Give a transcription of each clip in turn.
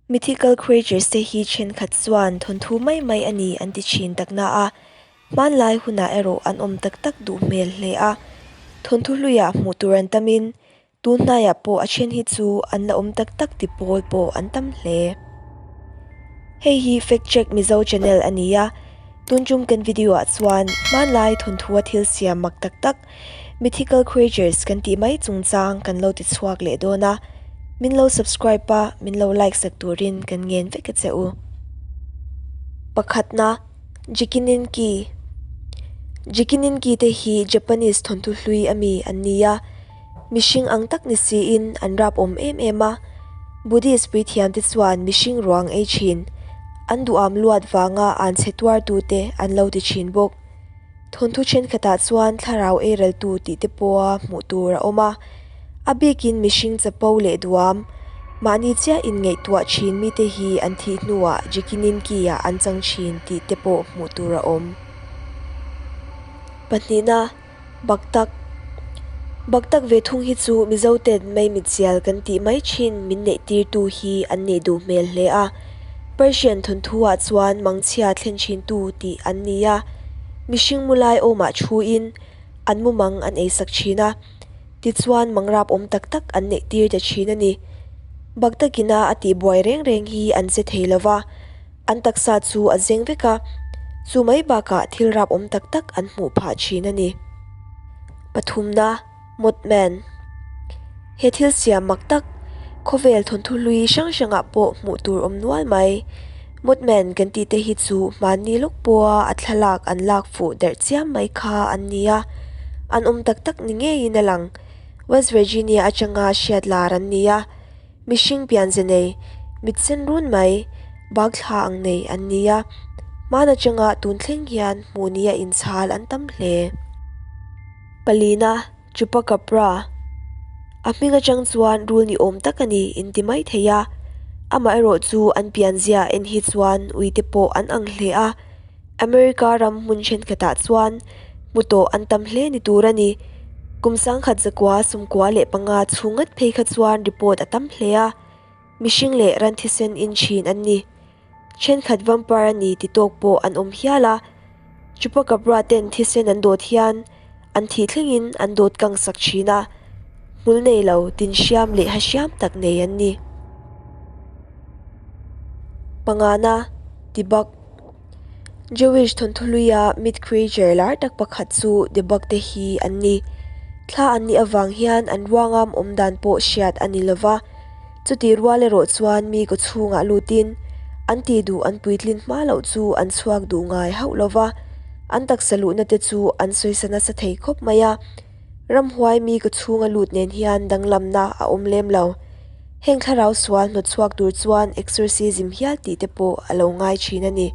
Mythical creatures te hi thenkhat chuan thawnthu mai mai a ni an ti thin tak na a, hmanlai hunah erawh an awm tak tak duh hmel hle a. Thawnthu hluiah hmuh tur an tamin tun hnaiah pawh a then hi chu an la awm tak tak ti pawl pawh an tam hle. Hei hi Fact Check Mizo channel a ni a, tun tum kan video ah chuan hmanlai thawnthua thil siam mak tak tak Mythical creatures kan tih mai chungchang kan lo ti chhuak leh dawn a, min lo subscribe a, min lo like sak turin kan ngen vek a che u. Pakhatna, Jikininki Jikininki te hi Japanese thawnthu hlui ami an ni a, mihring ang tak ni siin an rap awm em em a, Buddhist puithiam te chuan mihring ruang ei thin, an duham luat vanga an chhe tuartute an lo ti thin bawk. Thawnthu thenkhatah chuan thlarau eireltu tih te pawha hmuh tur a awm a, a bikin mihring chapo leh duam, mahni chiah inngaihtuah thin mite hi an thih hnuah Jikininki-ah an chang thin tih te pawh hmuh tur a awm. Pahnihna, Baktak Baktak ve thung hi chu Mizoten meimitzial kan tih mai thin min neihtirtu hi an nih duh hmel hle a. Persian thawnthu-ah chuan mangchhia thlen thintu tih an ni a, mihring mu lai awmah thuin an mumang an eisak thin a, tichuan mangrap awm tak tak an neihtir ta thin a ni. Baktakina a tihbuai reng reng hi an che thei lo va, an taksa chu a zeng vek a, chu mai bakah thil rap awm tak tak an hmuh phah thin a ni. Pathumna. Mothman. He thil siam mak tak, khawvel thawnthu hlui hrang hrangah pawh hmuh tur awm nual mai. Mothman kan tih te hi chu hmanni lawk pawha a thlalak an lak fuh derh chiam mai kha an ni a, an awm tak tak ni ngeiin a lang. West Virginia atanga hriat lar an ni a, mihring pianze nei, mit sen run mai, bak thla ang nei an ni a, hman atanga tun thleng hian hmuh nia inchhal an tam hle. Palina, Chupacabra. A hming atang chuan rul ni awm tak a ni in ti mai thei a, amaherawh chu an pianzia en hi chuan uite pawh an ang hle a, America ram hmun thenkhatah chuan hmu tawh an tam hle ni tur a ni. Kum sangkhat zakua 95 chhung ngat phei kha chuan report a tam hle a, mihring leh ran thisen in thin an ni. Thenkhat vampire a ni ti tawk pawh an awm hial a, Chupacabra ten thisen an dawt hian an thih thlengin an dawt kang sak thin a, hmul nei lo tin hriam leh ha hriam tak nei an ni. Pangana, Debug Jewish thawnthu hluia myth creature lar tak pakhat chu Debug te hi an ni. Thla an nih avang hian an ruangam awm dan pawh hriat a ni lova. Chutih rual erawh chuan mi kaw chhungah lutin an tih duh an puitlin hma loh chu an chhuak duh ngai hauh lo va, an taksa luhna te chu an sawisa nasa thei khawp mai a. Ramhuai mi kaw chhunga lut nen hian danglamna a awm lem lo. Heng thlarau sual hnawt chhuak tur chuan exorcism hial tih te pawh a lo ngai thin a ni.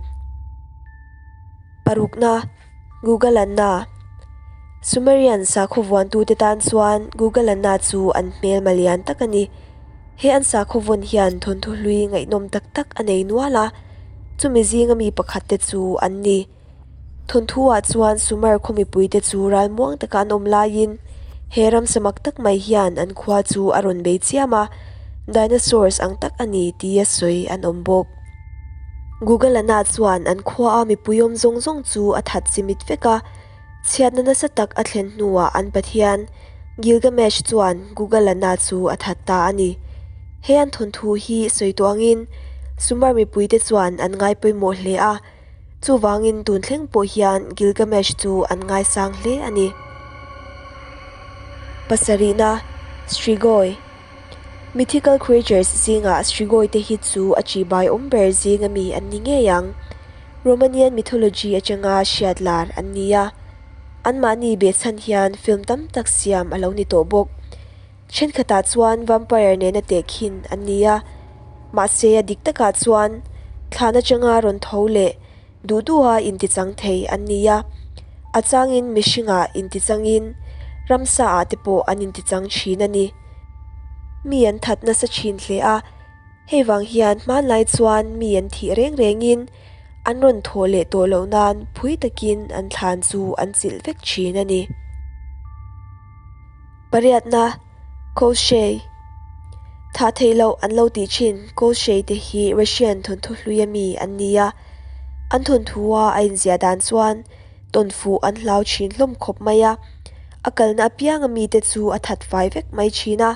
Parukna. Gugalanna Sumerian sakhaw vuantute tan chuan Gugalanna chu an hmelma lian tak a ni. He an sakhaw vawn hian thawnthu hlui ngaihnawm tak tak a nei nual a, chumi zinga mi pakhat te chu an ni. Thawnthu-ah chuan Sumer khaw mipuite chu ralmuang taka an awm laiin he ramsa mak tak mai hian an khua chu a rawn bei chiam a, dinosaurs ang tak a ni tia sawi an awm bawk. Gugalana chuan an khuaa mipui awm zawng zawng chu a that chimit vek a, chhiatna nasa tak a thlen hnuah an pathian Gilgamesh chuan Gugalana chu a that ta a ni. He an thawnthu hi sawi tawh angin Sumer mipuite chuan an ngai pawimawh hle a, chuvangin tun thleng pawh hian Gilgamesh chu an ngaisang hle a ni. Pasarihna, Strigoi. Mythical creatures zingah Strigoi te hi chu a chibai awm ber zing ami an ni ngei ang. Romanian mythology atanga hriat lar an ni a, anmahni behchhan hian film tam tak siam a lo ni tawh bawk. Thenkhatah chuan vampire nena tehkhin an ni a, mahse a dik takah chuan thlan atanga rawn tho leh Duh duha intichang thei an ni a, a changin mihringah intichangin ramsaah te pawh an intichang thin a ni. Mi an that nasa thin hle a, hei vang hian hmanlai chuan mi an thih reng rengin an rawn thawh leh tawh loh nan phui takin an thlan chu an chilh vek thin a ni. Pariatna, Koshchei. Thah theih loh an lo tih thin Koshchei te hi Russian thawnthu hlui ami an ni a, an thawnthua a inziah dan chuan tawn fuh an hlau thin hlawm khawp mai a, a kalna apianga mite chu a that fai vek mai thin a.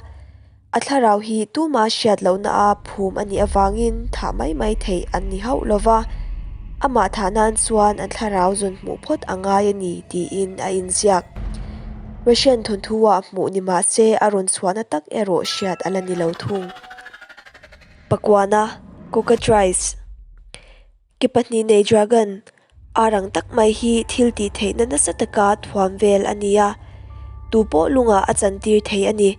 A thlarau hi tuma hriat lohna a phum a nih avangin thah mai mai theih an ni hauh lo va, amah thah nan chuan an thlarau zawn hmuh phawt a ngai a ni tiin a inziak. Russian thawnthu-ah hmuh ni mah se a rawn chhuahna tak erawh hriat a la ni lo thung. Pakuana, Cockatrice. Ke pahnih nei dragon, ar ang tak mai hi thil tih theihna nasa taka thuam vel a ni a, tu pawh lungah a chantir thei a ni.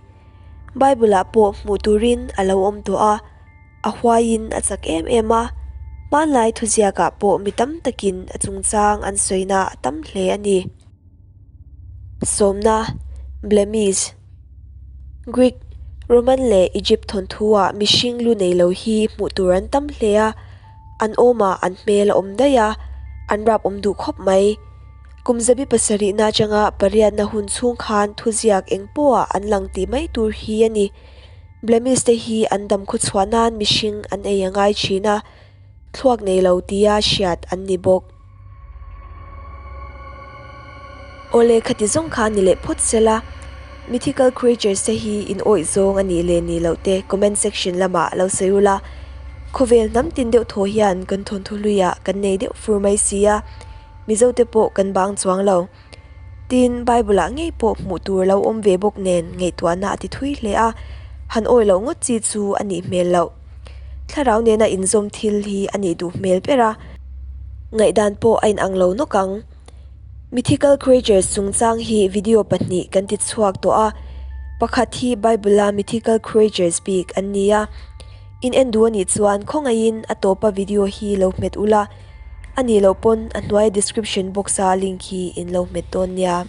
Bible-ah pawh hmuh turin a lo awm tawh a, a huaiin a chak em em a, hmanlai thuziakah pawh mi tam takin a chungchang an sawina a tam hle a ni. Sawmna, Blemies. Greek, Roman leh Egypt thawnthu-ah mihring lu nei lo hi hmuh tur an tam hle a, An awmah an hmel a awm daih a, an rap awm duh khawp mai. Kum zabi pasarihna atanga pariatna hun chhung khan thuziak eng pawhah an lang tih mai tur hi a ni. Blemis te hi an dam khaw chhuah nan mihring an ei a ngai thin a, thluak nei lo tia hriat an ni bawk. Awle khati zawng kha ni leh phawt sela, mythical creatures te hi in awih zawng a nih leh nih loh te comment section lamah lo sawi ula, khawvel hnam tin deuh thaw hian kan thawnthu hluiah kan nei deuh fur mai si a, Mizo te pawh kan bang chuang lo. Tin, Bible ah ngei pawh hmuh tur lo awm ve bawk nen ngaihtuahna a ti thui hle a, han awih loh ngawt chi chu a nih hmel loh. Thlarau nena inzawm thil hi a nih duh hmel ber a, ngaihdan pawh a inang lo nawk ang. Mythical creatures chungchang hi video pahnih kan ti chhuak tawh a, pakhat hi Bible-a mythical creatures bik an ni a. In en duh a nih chuan khawngaihin a tawpa video hi lo hmet ula, a nih loh pawn a hnuaia description box-a link hi in lo hmet dawn nia.